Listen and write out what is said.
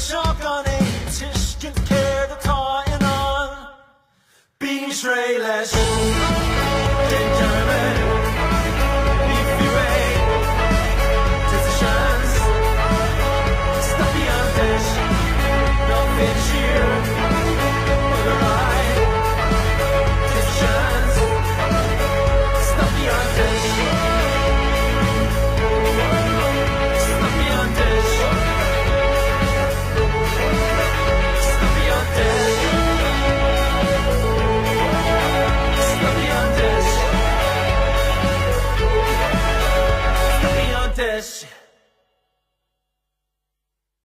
seo gan aon tuiscint céard atá i ndán. Bímis réidh leis. Déan dearmad, ní fiú é. Tabhair seans. Stopfaidh an deis. Ná féach siar. Bog ar aghaidh. Tabhair seans. Stopfaidh an deis. Stopfaidh an deis. Stopfaidh an deis. Stopfaidh an deis. Stopfaidh an deis.